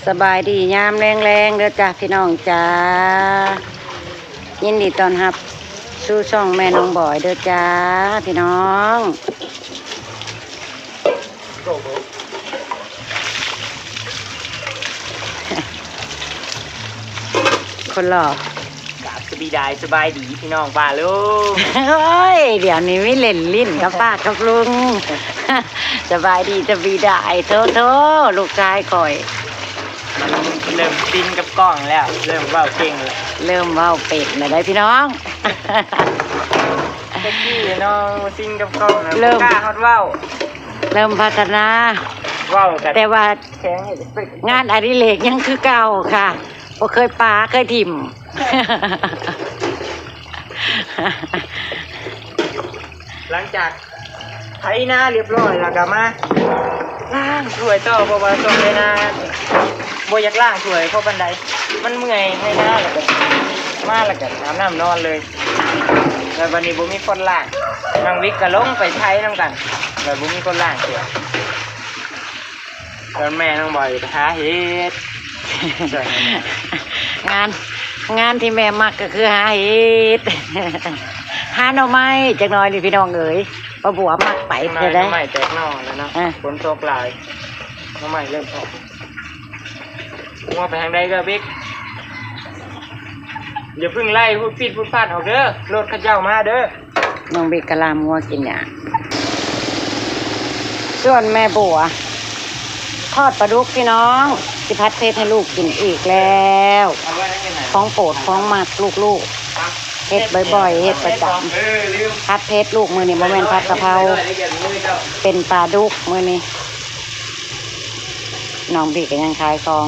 ສະບາຍດີຍາມແລງໆ ເດີຈ້າ ພີ່ນ້ອງຈ້າ. ຍິນດີຕ້ອນຮັບສູ່ຊ່ອງແມ່ນ້ອງບອຍເດີຈ້າ ພີ່ນ້ອງ. ຄົນຫຼໍ່ ກາບສະບີດາຍ ສະບາຍດີພີ່ນ້ອງປ້າລຸງ. ໂອ້ຍ ດຽວນີ້ມີເຫຼັ້ນຫຼິ້ນກັບປ້າກັບລຸງ. ສະບາຍດີສະບີດາຍ ໂທ້ໆ ລູກຊາຍຂ້ອຍ ເລີ່ມຊິນກັບກ້ອງແລ້ວ ເລີ່ມເວົ້າເກັ່ງແລ້ວ ເລີ່ມເວົ້າເປັນແລ້ວໄດ໋ພີ່ນ້ອງ. ແຕ່ກີ້ເນາະ ຊິນກັບກ້ອງນະ ເລີ່ມ ບໍ່ກ້າຮອດເວົ້າ ເລີ່ມພັດທະນາ ເວົ້າກັນ ແຕ່ວ່າ ແຂງ ງານອະດິເລກຍັງຄືເກົ່າຄ່ະ ບໍ່ເຄີຍປາເຄີຍຖິ້ມ. ຫຼັງຈາກໄຖນາລຽບຮ້ອຍແລ້ວກໍມາລ້າງຖ້ວຍຕໍ່ ເພາະວ່າຊ່ວງໄຖນາບໍ່ຢາກລ້າງຖ້ວຍພໍປານໃດ ມັນເມື່ອຍໄຖນາ ແລ້ວກໍມາແລ້ວກໍອາບນ້ຳນອນເລີຍ. ແລ້ວບັດນີ້ບໍ່ມີຄົນລ້າງ ນ້ອງວິກກໍລົງໄປໄຖນຳກັນ ແລ້ວບໍ່ມີຄົນລ້າງຖ້ວຍ. ສ່ວນແມ່ນ້ອງບອຍໄປຫາເຫັດ ງານ ງານທີ່ແມ່ມັກກໍຄືຫາເຫັດ ຫາໜໍ່ໄມ້ຈັກໜ້ອຍນີ້ພີ່ນ້ອງເອີຍ. ປ້າບົວມັກໄປ ຫາໜໍ່ໄມ້ແຕກໜໍ່ແລ້ວເນາະ ອ່າ ຝົນຕົກຫຼາຍ ໜໍ່ໄມ້ເລີ່ມອອກ. ງົວໄປທາງໃດເດີບິກ? ຢ່າເພິ່ງໄລ່ພຸດປິດພຸດພັດອອກເດີ ລົດເຂົາເຈົ້າມາເດີ. ນ້ອງບິກກະລາມງົວກິນຫຍ້າ. ສ່ວນແມ່ບົວທອດປາດຸກພີ່ນ້ອງ ຊິຜັດເຜັດໃຫ້ລູກກິນອີກແລ້ວ ຂອງໂປດຂອງມັກລູກໆ ເຮັດບ່ອຍໆ ເຮັດປະຈຳ. ຜັດເຜັດລູກມື້ນີ້ ບໍ່ແມ່ນຜັດກະເພົາ ເປັນປາດຸກມື້ນີ້. ນ້ອງບີກໍຍັງຂາຍຂອງ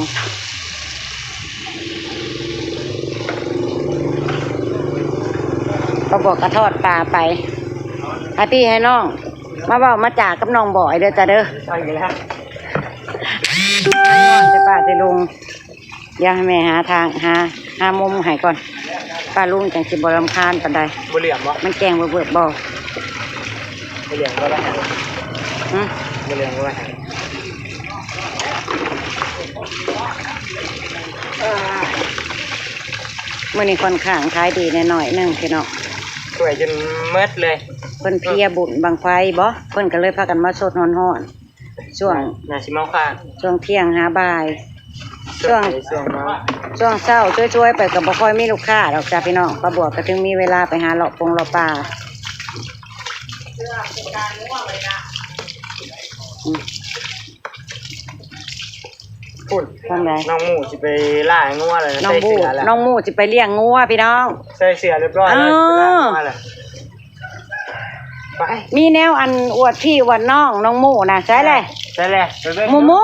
ປ້າບວກກໍທອດປາໄປ. ໃຫ້ພີ່ໃຫ້ນ້ອງມາເວົ້າມາຈາກັບນ້ອງບອຍເດີຈ້າເດີ. ເອົາອີກແລ້ວ ແຕ່ປ້າແຕ່ລຸງ. ດຽວໃຫ້ແມ່ຫາທາງ ຫາ ຫາມຸມໃຫ້ກ່ອນ ປ້າລຸງຈັ່ງຊິບໍ່ລຳຄານປານໃດ. ບໍ່ເຫຼືອງບໍ່? ມັນແຈ້ງເບີບໆບໍ່? ບໍ່ເຫຼືອງບໍ່ໄດ້ຫາ. ຫຶ? ບໍ່ເຫຼືອງບໍ່ໄດ້ຫາ. ມື້ນີ້ຂ້ອນຂ້າງຂາຍດີແດ່ໜ້ອຍໜຶ່ງພີ່ນ້ອງ ຊ່ວຍຈົນໝົດເລີຍ. ເພິ່ນເພຍບຸນບັ້ງໄຟບໍ່? ເພິ່ນກໍເລີຍພາກັນມາສົດຮ້ອນໆ. ຊ່ວງ ໜ້າຊິເມົາຄ້າງ ຊ່ວງທ່ຽງຫາບ່າຍ ຊ່ວງ ຊ່ວງເມົາ ຊ່ວງເຊົ້າຊ່ວຍໆ ໄປກໍບໍ່ຄ່ອຍມີລູກຄ້າດອກຈ້າພີ່ນ້ອງ. ປ້າບວກກໍຈຶ່ງມີເວລາໄປຫາເລາະປົງເລາະປ່າ. ອືມ ພຸ້ນ ທາງໃດ? ນ້ອງໝູຊິໄປລ້າງງົວແລ້ວ ນ້ອງໝູ ໃສ່ເສື້ອແລ້ວ ນ້ອງໝູຊິໄປລ້ຽງງົວພີ່ນ້ອງ ໃສ່ເສື້ອຮຽບຮ້ອຍແລ້ວ ເອີ ຊິໄປລ້າງງົວແລ້ວ. ໄປ ມີແນວອັນອວດພີ່ອວດນ້ອງ ນ້ອງໝູນະ ໃສແຫຼະ ໃສແຫຼະ ໄປເບິ່ງ ໝູໝູ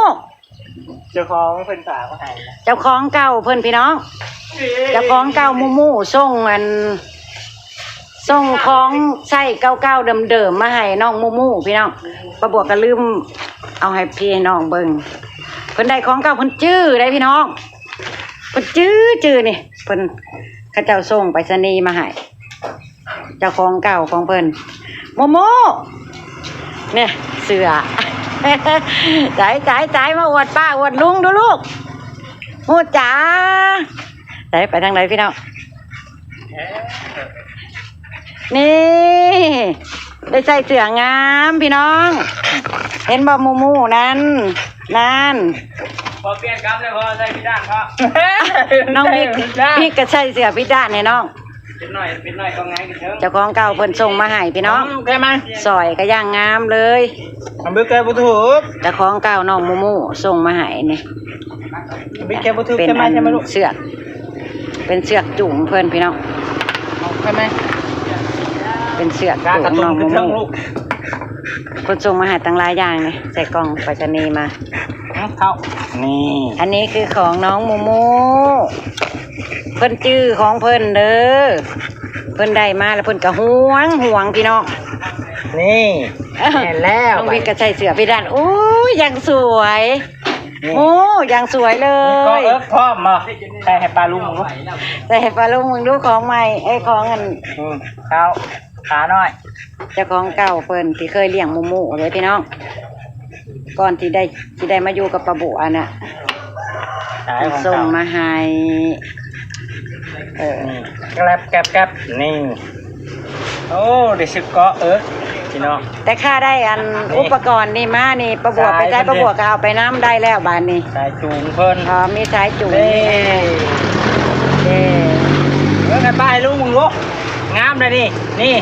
ເຈົ້າຂອງເພິ່ນຝາກມາໃຫ້ນະ ເຈົ້າຂອງເກົ່າເພິ່ນພີ່ນ້ອງ ເຈົ້າຂອງເກົ່າໝູໝູ ສົ່ງອັນ ສົ່ງຂອງໃຊ້ເກົ່າໆເດີມໆມາໃຫ້ນ້ອງໝູໝູພີ່ນ້ອງ. ປ້າບວກກໍລືມເອົາໃຫ້ພີ່ໃຫ້ນ້ອງເບິ່ງ ເພິ່ນໄດ້ຂອງເກົ່າ ເພິ່ນຈື່ໄດ໋ພີ່ນ້ອງ ເພິ່ນຈື່ ຈື່ນີ້ ເພິ່ນ ເຂົາເຈົ້າສົ່ງໄປສະນີມາໃຫ້ ເຈົ້າຂອງເກົ່າຂອງເພິ່ນ ໂມໂມ ນີ້ເສື້ອ ໃສໆໆ ມາອວດປ້າອວດລຸງດູລູກ ຮູ້ຈາ ໃສ ໄປທາງໃດພີ່ນ້ອງ? ນີ້ ໄດ້ໃສ່ເສື້ອງາມພີ່ນ້ອງ ເຫັນບໍ່ ໝູໝູນັ້ນ ນັ້ນ ພໍປ່ຽນກັບແລ້ວ ພໍໃສ່ພິດດ້ານເພາະ ນ້ອງບິກ ບິກກໍໃສ່ເສື້ອພິດດ້ານໃຫ້ນ້ອງ ເປັນໜ້ອຍ ເປັນໜ້ອຍກໍຫງາຍຂຶ້ນເທິງ ເຈົ້າຂອງເກົ່າເພິ່ນສົ່ງມາໃຫ້ພີ່ນ້ອງ ອືມ ແກະມາ ສອຍກໍຢ່າງງາມເລີຍ ອາ ບິກແກະບໍ່ຖືກ ເຈົ້າຂອງເກົ່ານ້ອງໝູໝູສົ່ງມາໃຫ້ນີ້ ບິກແກະບໍ່ຖືກ ເປັນ ແກະມາ ອັນ ແກະມາລູກ ເຊືອກ ເປັນເຊືອກຈູງເພິ່ນພີ່ນ້ອງ ເອົາໄປໄໝ ເປັນເຊືອກຈູງນ້ອງໝູໝູ ເພິ່ນສົ່ງມາໃຫ້ຕັ້ງຫຼາຍຢ່າງນີ້ ໃສ່ກ່ອງໄປສະນີມາ ເອົາເຂົ້າ ນີ້ ອັນນີ້ຄືຂອງນ້ອງໝູໝູ ເພິ່ນຈື່ຂອງເພິ່ນເດີ ເພິ່ນໄດ້ມາແລ້ວເພິ່ນກໍຫວງ ຫວງພີ່ນ້ອງ ນີ້ ແມ່ນແລ້ວ ນ້ອງວິກກໍໃສ່ເສື້ອພິດດ້ານ ໂອ້ຍ ຢ່າງສວຍ โอ้ อย่างสวยเลย มีเกาะเอิกพร้อมบ่ ใส่ให้ป้าลุงดู ใส่ให้ป้าลุงมึงดู ของใหม่ เอ้ย ของอัน อืม ข้าว ขาน้อย เจ้าของเก่าเพิ่นที่เคยเลี้ยงหมู่ๆ เด้อพี่น้อง ก่อนที่ได้ ที่ได้มาอยู่กับป้าบัวน่ะ ขายของเก่า ส่งมาให้ เออ นี่ แกร็บ แกร็บ แกร็บ นี่ โอ้ ได้ซื้อเกาะเอิกพี่น้อง แต่ข้าได้อัน นี่ อุปกรณ์นี่มานี่ ป้าบัวไปใช้ สายเพิ่น ป้าบัวก็เอาไปนำได้แล้วบาดนี้ สายจูงเพิ่น อ๋อ มีสายจูง นี่ นี่ เออ เออ เบิ่งให้ป้าให้ลุงมึงดู งามเลยนี่ นี่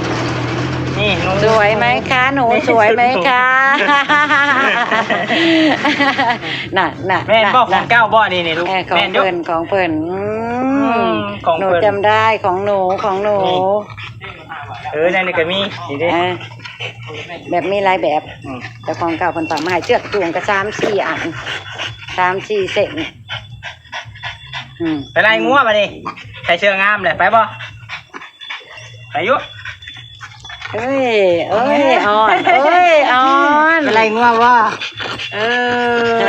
นี่ หนู สวยไหมคะ หนู นี่ สวยไหมคะ น่ะ น่ะ แม่นบ่ น่ะ ของเก่าบ่ นี่ นี่ ลูก เออ ของ แม่นอยู่ เพิ่น ของเพิ่น อืม อืม ของเพิ่น หนูจำได้ ของหนู ของหนู นี่ เออ นั่นนี่ก็มี นี่เด้ เออ แบบมีหลายแบบ อืม แต่ของเก่าเพิ่นฝากมาให้ เชือกจูงก็สามสี่อัน สามสี่เส้น อืม ไปไล่งัวบัดนี้ ใส่เสื้องามเลย ไปบ่ ไปอยู่ เอ้ย เอ้ย อ่อน เอ้ย อ่อน ไปไล่งัวบ่ เออ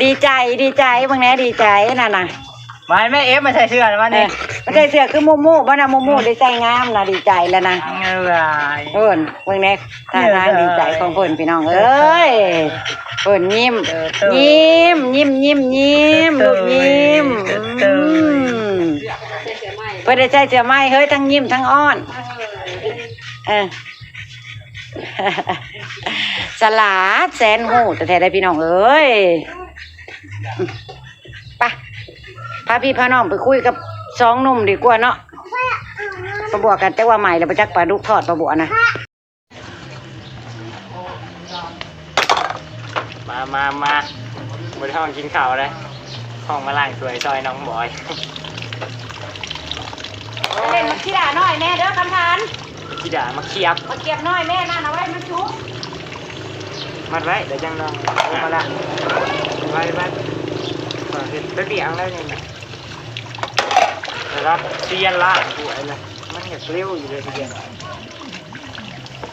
ดีใจ ดีใจ เบิ่งแหน่ ดีใจนั่นน่ะ มาให้แม่เอฟมาใส่เสื้อแล้ววันนี้ เออ มาใส่เสื้อคือหมู่ๆ บ่นะ หมู่ๆ ได้ใส่งามนะ ดีใจแล้วนะ เอ้ย เอิ้น เบิ่งแหน่ ท่าทางดีใจของเพิ่นพี่น้องเอ้ย เพิ่นยิ้ม เออ ยิ้ม ยิ้ม ยิ้ม ยิ้ม ลูกยิ้ม เออ อืม เพิ่นได้ใส่เสื้อใหม่ เฮ้ย ทั้งยิ้มทั้งอ้อน เออ ฉลาดแสนรู้แท้ๆ เด้อพี่น้องเอ้ย ไป พาพี่พาน้องไปคุยกับสองหนุ่มดีกว่าเนาะ ป้าบัวกันจักว่าใหม่แล้วบ่จักปลาดุกทอดป้าบัวนะ มา มา มา บ่ได้ฮ้องกินข้าวเลย ฮ้องมาล้างถ้วยซอยน้องบอย เล่นมาขี้ด่าน้อยแน่เด้อ คำพาน ขี้ด่ามาเขียบ มาเขียบน้อยแม่นั่นเอาไว้มันชุก มัดไว้ เดี๋ยวจังลองเอามาละ ไว้ ไว้ เฮ็ดไปเปียงแล้วนี่นะ ระดับเซียนล้างถ้วยนะ มันอยากเร็วอยู่เลยทีเดียว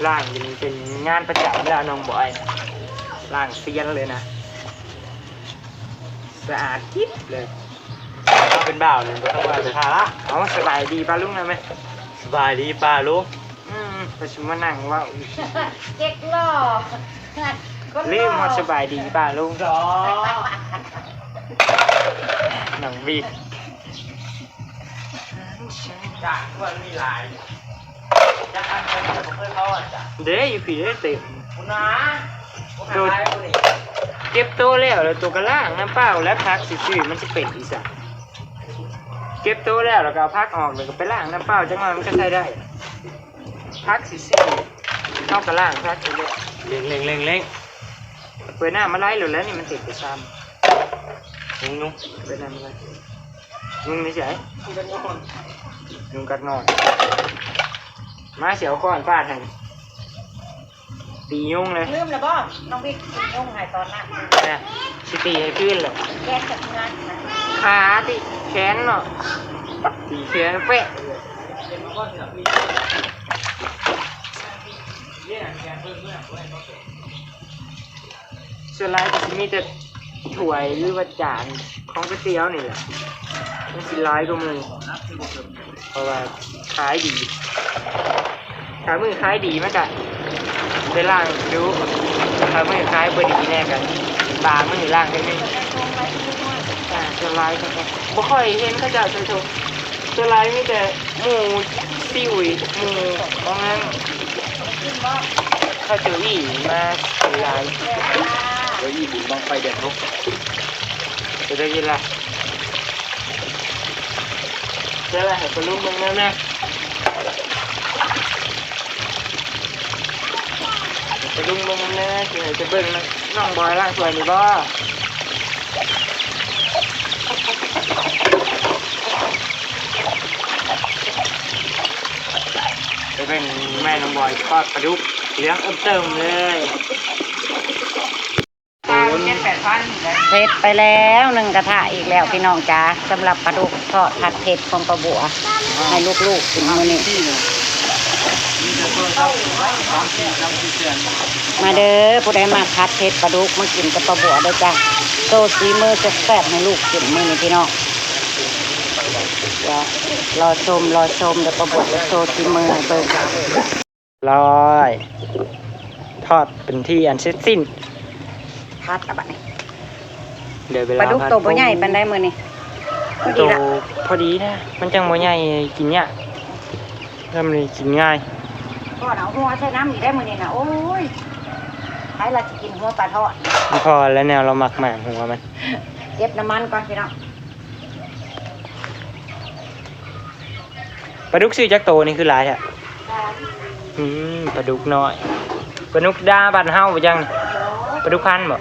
ล้างอยู่นี่เป็นงานประจำแล้วน้องบอย ล้างเซียนเลยนะ สะอาดจิ๊บเลย ถ้าเป็นบ่าวเนี่ยบ่ต้องว่าจะทาละ เอา สบายดีป้าลุงนะแม่ สบายดีป้าลุง อืม ไปสิมานั่งเว้า เก๊กหล่อ ลืมว่าสบายดีป้าลุง น้องวิก เด้ อยู่พี้เด้ เต็ม โดด เก็บโตแล้ว แล้วโตก็ล้างน้ำเปล่า แล้วผักซื่อๆ มันสิเป็นอีสัง เก็บโตแล้ว แล้วก็เอาผักออก แล้วก็ไปล้างน้ำเปล่า จักหน่อยมันก็ใช้ได้ ผักซื่อๆ เฮาก็ล้างผักซื่อๆ เร่งๆๆๆ เปิดน้ำมาไล่โลดแล้ว นี่มันเต็มไปซ้ำ ยุงๆ เปิดน้ำมาไล่ ยุงนี่ใส ยุงกัดนอน มา สิเอาค้อนฟาดให้ ตียุงเลย ลืมแล้วบ่ น้องบิ๊กตียุงให้ตอนนั้น นะ สิตีให้คืนเลย แกนกับงานนะ ขาติแขนเนาะ ตีแขนเป๊ะ ส่วนหลายก็สิมีแต่ถ้วยหรือว่าจานของก๋วยเตี๋ยวนี่แหละ มันสิหลายกว่าหมู่ เพราะว่าขายดี ถ้ามื้อขายดีมันก็ได้ล้างดุ ถ้ามื้อขายบ่ดีแน่ก็บางมื้อล้างเทื่อหนึ่ง อ่า ส่วนหลายก็บ่ค่อยเห็นเขาเจ้าใส่ถุง ส่วนหลายมีแต่หมู่ซิว หมู่ของนั้น เขาเจ้าอี้มาหลาย เดี๋ยวอี้บุญบั้งไฟเดือนหก จะได้ยินละ จะได้ให้ปะลุงเบิ่งแน่แน่ ปะลุงเบิ่งแน่แน่ สิให้จะเบิ่งน้องบอยล้างถ้วยนี่บ่ จะเป็นแม่น้องบอยทอดปลาดุกเหลืองเอิ่มเติมเลย เผ็ดไปแล้วหนึ่งกระทะอีกแล้วพี่น้องจ๋า สำหรับปลาดุกทอดผัดเผ็ดของป้าบัว ให้ลูกๆกินมื้อนี้ ມາເດີ ຜູ້ໃດມັກຜັດເຜັດປາດຸກ ມາກິນກັບປ້າບົວເດີຈ້າ. ໂຊສີມືແຊບໆໃຫ້ລູກກິນມື້ນີ້ພີ່ນ້ອງ. ດຽວລໍຊົມ ລໍຊົມ ດຽວປ້າບົວຈະໂຊສີມືໃຫ້ເບິ່ງ. ລອຍ ທອດເປັນທີ່ອັນເສັດສິ້ນ. ຜັດລະບັດນີ້ ເຫຼືອເວລາ ປາດຸກໂຕບໍ່ໃຫຍ່ປານໃດມື້ນີ້? ພໍດີລະ ໂຕພໍດີນະ ມັນຈັ່ງບໍ່ໃຫຍ່ ກິນຍາກ ແລ້ວມັນກິນງ່າຍ. ພໍເອົາຫົວໃສ່ນ້ຳອີກໄດ້ມື້ນີ້ນະ. ໂອ້ຍ ໃຜລະຊິກິນຫົວປາທອດ? ພໍແລ້ວ ແນວລາວມັກມາກຫົວມັນ. ເກັບນ້ຳມັນກ່ອນພີ່ນ້ອງ. ປາດຸກຊື້ຈັກໂຕນີ້ຄືຫຼາຍແທ້? ສາມ. ອືມ ປາດຸກນ້ອຍ ປາດຸກດາບ້ານເຮົາບໍ່ຈັກນີ້? ປາດຸກພັນບໍ່?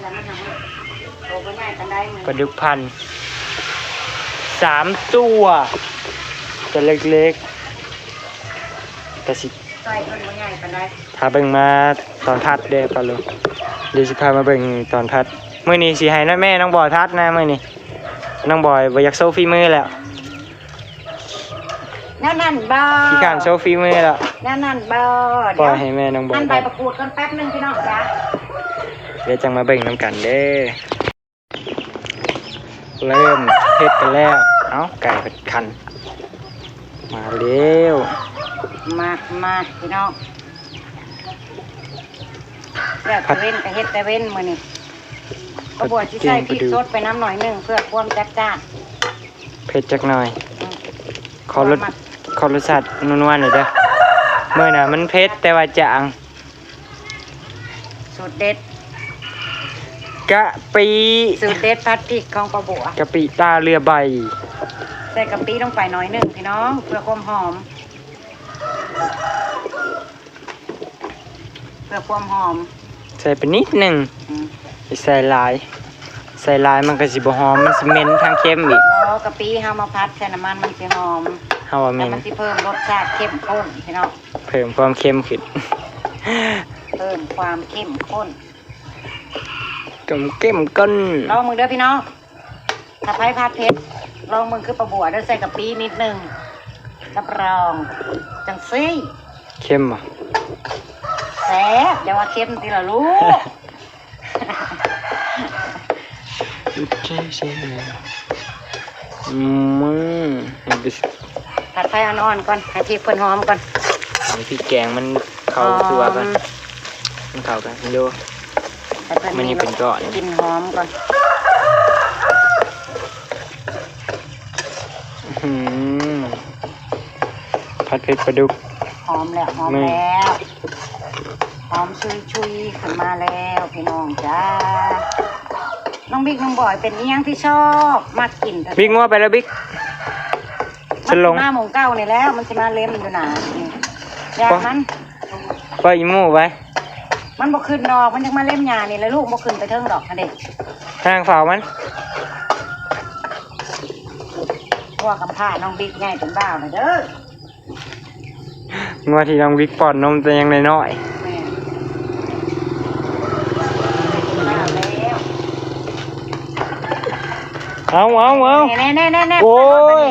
ໂຕບໍ່ໃຫຍ່ປານໃດ. ປາດຸກພັນ ສາມຕົວ ຕົວເລັກໆ ກະຊິ ໃສ່ເພິ່ນບໍ່ໃຫຍ່ປານໃດ. ຖ້າເບິ່ງມາຕອນຜັດເດີປ້າລຸງ ດຽວຊິພາມາເບິ່ງຕອນຜັດ. ມື້ນີ້ຊິໃຫ້ນະແມ່ນ້ອງບອຍຜັດນະ ມື້ນີ້ນ້ອງບອຍບໍ່ຢາກໂຊຝີມືແລ້ວ. ແນວນັ້ນບໍ່? ຂີ້ຄ້ານໂຊຝີມືແລ້ວ. ແນວນັ້ນບໍ່? ປ່ອຍໃຫ້ແມ່ນ້ອງບອຍ ໃບ ຜັດ ປະກູດກ່ອນແປັບໜຶ່ງພີ່ນ້ອງຈ້າ ດຽວຈັ່ງມາເບິ່ງນຳກັນເດີ. ເລີ່ມເຮັດກັນແລ້ວ. ເອົ້າ ໄກ່ເພິ່ນຂັນມາແລ້ວ. ມາ ມາພີ່ນ້ອງ ແລ້ວແຕ່ເວັນກະເຮັດແຕ່ເວັນມື້ນີ້. ປ້າບົວຊິໃສ່ພິກສົດໄປນຳໜ້ອຍໜຶ່ງ ເພື່ອຄວາມຈັດຈ້ານ ເຜັດຈັກໜ້ອຍ. ອືມ ຂໍລົດ ຂໍລົດຊາດນົວໆໜ້ອຍເດີ. ມື້ໜ້າມັນເຜັດແຕ່ວ່າຈາງ. ສູດເດັດ ກະປິ ສູດເດັດຜັດພິກຂອງປ້າບົວ ກະປິຕາເຮືອໃບ. ໃສ່ກະປິລົງໄປໜ້ອຍໜຶ່ງພີ່ນ້ອງ ເພື່ອຄວາມຫອມ ເພື່ອຄວາມຫອມ ໃສ່ໄປນິດໜຶ່ງ. ອືມ ຢ່າໃສ່ຫຼາຍ ໃສ່ຫຼາຍມັນກະຊິບໍ່ຫອມ ມັນຊິເໝັນທັງເຄັມອີກ. ບໍ່ ກະປິເຮົາມາຜັດໃສ່ນ້ຳມັນມັນຊິຫອມ ເຮົາວ່າເໝັນ ແລ້ວມັນຊິເພີ່ມລົດຊາດເຂັ້ມຂຸ້ນພີ່ນ້ອງ. ເພີ່ມຄວາມເຄັມຂຶ້ນ ເພີ່ມຄວາມເຂັ້ມຂຸ້ນ ເຂັ້ມ ເຂັ້ມຂຸ້ນ. ລອງເບິ່ງເດີພີ່ນ້ອງ ຖ້າໃຜຜັດເຜັດ ລອງເບິ່ງຄືປ້າບົວເດີ ໃສ່ກະປິນິດໜຶ່ງ ຮັບຮອງຈັ່ງຊີ້. ເຄັມບໍ່? ແຊບ ຢ່າວ່າເຄັມຕິລະລູກ. ອືມ ຜັດໄຟອ່ອນໆກ່ອນ ໃຫ້ພິກເພິ່ນຫອມກ່ອນ ໃຫ້ພິກແກງມັນເຂົ້າຕົວກ່ອນ ມັນເຂົ້າກັນຢູ່ ໃຫ້ເພິ່ນ ມັນຍັງເປັນກ້ອນ ກິ່ນຫອມກ່ອນ. ອືມ ຜັດເຜັດປາດຸກ ຫອມແລ້ວ ຫອມແລ້ວ ຫອມຊຸຍໆຂຶ້ນມາແລ້ວພີ່ນ້ອງຈ້າ. ນ້ອງບິກ ນ້ອງບອຍ ເປັນອີ່ຫຍັງທີ່ຊອບມັກກິນ? ບິກ ງົວໄປແລ້ວບິກ ມັນຊິມາໝ່ອງເກົ່ານີ້ແລ້ວ ມັນຊິມາເລັມຢູ່ໜ້ານີ້ ຢ່າມັນ ປ່ອຍອີ່ໝູໄວ້ ມັນບໍ່ຂຶ້ນດອກ ມັນຍັງມາເລັມຫຍ້ານີ້ແຫຼະລູກ ບໍ່ຂຶ້ນໄປເທິງດອກຫັ້ນເດ້ ຫ້າງເຝົ້າມັນ. ງົວກຳພ້ານ້ອງບິກໃຫຍ່ເປັນບ່າວນະເດີ. ງົວທີ່ນ້ອງວິກປ້ອນນົມແຕ່ຍັງນ້ອຍໆ. ແມ່ນ. ເອົາ ເອົາ ເອົາ. ແນ່ໆໆໆໆ. ໂອ້ຍ.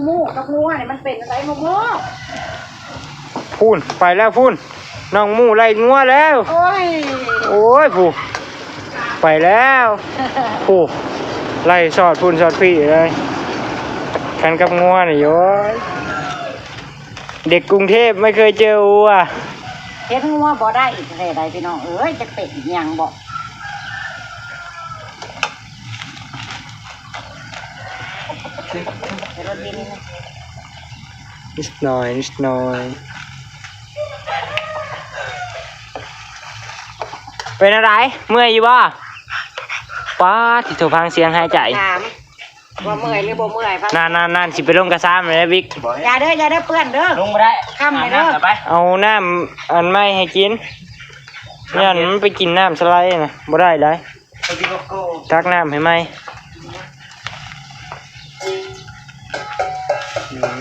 ໝູໆກັບງົວນີ້ມັນເປັນຈັ່ງໃດໝູໆ? ພຸ້ນ ໄປແລ້ວພຸ້ນ. ນ້ອງໝູໄລ່ງົວແລ້ວ. ໂອ້ຍ ໂອ້ຍ ຜູ້ ໄປແລ້ວ ຜູ້ ໄລ່ຊອດພຸ້ນຊອດພີ້ເລີຍ. ຄັນກັບງົວນີ້ ໂອ້ຍ ເດັກກຸງເທບໄມ່ເຄີຍເຈີວັວ ເຫັນງົວບໍ່ໄດ້ແທ້ໃດພີ່ນ້ອງເອີຍ. ຈັກເປັນອີ່ຫຍັງບໍ? ນິດໜ້ອຍ ນິດໜ້ອຍ. ເປັນແນວໃດ? ເມື່ອຍຢູ່ບໍ່? ປາດ ທີ່ໂທ ຟັງສຽງຫາຍໃຈ. ຖາມວ່າເມື່ອຍຫຼືບໍ່ເມື່ອຍ? ນັ້ນໆໆ ຊິໄປລົງກະຊາມແລ້ວວິກ. ຢ່າເດີ ຢ່າເດີ ເປື້ອນເດີ. ລົງບໍ່ໄດ້. ຄ່ຳເດີ. ເອົານ້ຳອັນໃໝ່ໃຫ້ກິນ. ຢ້ານມັນໄປກິນນ້ຳສະໄລນະ ບໍ່ໄດ້ໃດ. ຕັກນ້ຳໃຫ້ໃໝ່. ອືມ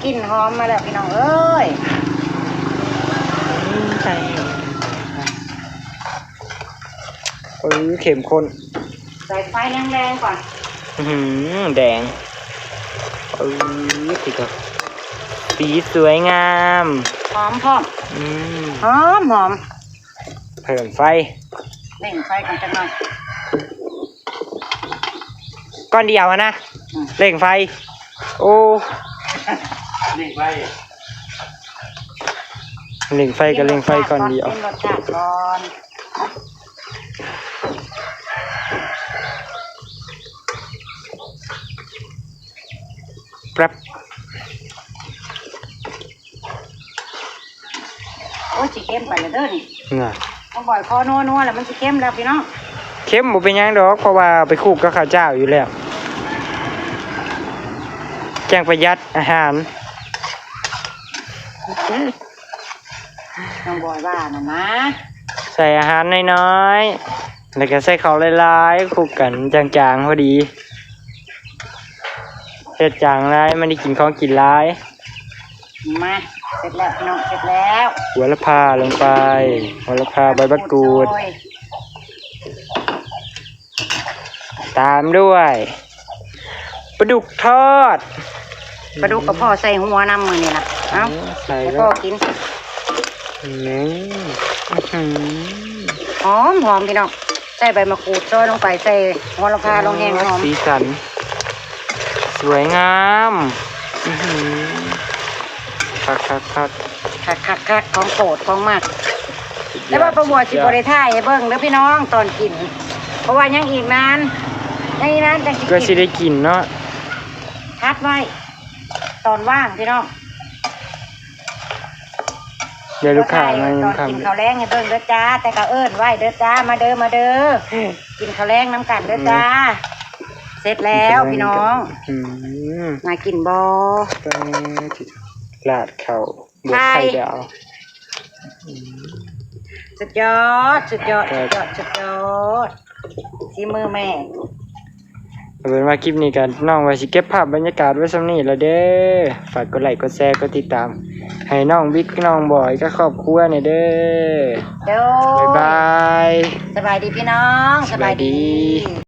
ກິ່ນຫອມມາແລ້ວພີ່ນ້ອງເອີຍ. ອືມ ໃສ່ ເອີ ເຂັ້ມຂຸ້ນ. ໃສ່ໄຟແຮງໆກ່ອນ. ອືຫື ແດງ. ເອີ ຕິດກໍ ສີສວຍງາມ ຫອມພ້ອມ ອືມ ຫອມໆ ເພີ່ມໄຟ ເລັ່ງໄຟກ່ອນຈັກໜ່ອຍ ກ້ອນດຽວຫັ້ນນະ ອືມ ເລັ່ງໄຟ ໂອ້ ເລັ່ງໄຟ ເລັ່ງໄฟກໍເລັ່ງໄຟກ້ອນດຽວ ເປັນລົດຊາດກ່ອນ ແປັບ ໂອ້ຍ ຊິເຄັມໄປແລ້ວເດີນີ້ ນະ ນ້ອງບອຍ ພໍນົວໆ ແລ້ວມັນຊິເຄັມແລ້ວພີ່ນ້ອງ ເຄັມບໍ່ເປັນຫຍັງດອກ ເພາະວ່າໄປຄຸກກັບເຂົ້າເຈົ້າຢູ່ແລ້ວ ຈັ່ງປະຢັດອາຫານ ນ້ອງບອຍວ່ານັ້ນນະ ໃສ່ອາຫານນ້ອຍໆ ແລ້ວກໍໃສ່ເຂົ້າຫຼາຍໆ ຄຸກກັນຈາງໆ ພໍດີ ເຮັດຈາງຫຼາຍ ມັນໄດ້ກິນຂອງກິນຫຼາຍ ມາ ເສັດແລ້ວພີ່ນ້ອງ ເສັດແລ້ວ ຫົວລະພາລົງໄປ ຫົວລະພາ ໃບບັກກູດ ຕາມດ້ວຍປາດຸກທອດ ປາດຸກກໍພໍໃສ່ຫົວນຳມື້ນີ້ນະ ເອົາ ເອີ ໃສ່ ໃຫ້ພໍກິນ ນີ້ ອືຫື ຫອມໆ ພີ່ນ້ອງ ໃສ່ໃບມະກູດຊອຍລົງໄປ ໃສ່ຫົວລະພາລົງແຮງຫອມ ສີສັນ ສວຍງາມ ອືຫື ຄັກໆໆ ຄັກໆໆ ຂອງໂປດຂອງມັກ ສຸດຍອດ ແຕ່ວ່າປ້າບົວ ສຸດຍອດ ຊິບໍ່ໄດ້ຖ່າຍໃຫ້ເບິ່ງເດີພີ່ນ້ອງ ຕອນກິນ ເພາະວ່າຍັງອີກນານ ຍັງອີກນານຈັ່ງຊິ ກໍຊິໄດ້ກິນເນາະ ພັກໄວ້ຕອນວ່າງພີ່ນ້ອງ ດຽວລູກຄ້າມາຍາມຄ່ຳ ກິນເຂົ້າແລງໃຫ້ເບິ່ງເດີຈ້າ ແຕ່ກໍເອີ້ນໄວ້ເດີຈ້າ ມາເດີ ມາເດີ ກິນເຂົ້າແລງນຳກັນເດີຈ້າ ອືມ ເສັດແລ້ວພີ່ນ້ອງ ອືມ ໜ້າກິນບໍ່ ປາດ ລາດເຂົ້າ ບວກໄຂ່ດາວ ອືມ ສຸດຍອດ ສຸດຍອດ ສຸດຍອດ ສຸດຍອດ ສີມືແມ່ ເອົາເປັນວ່າຄລິບນີ້ກໍນ້ອງວ່າຊິເກັບພາບບັນຍາກາດໄວ້ສ່ຳນີ້ລະເດີ ຝາກກົດໄລກົດແຊ ກົດຕິດຕາມ ໃຫ້ນ້ອງບິກ ນ້ອງບອຍ ກັບຄອບຄົວແດ່ເດີ ໂດຍ ບາຍບາຍ ສະບາຍດີພີ່ນ້ອງ ສະບາຍດີ ສະບາຍດີ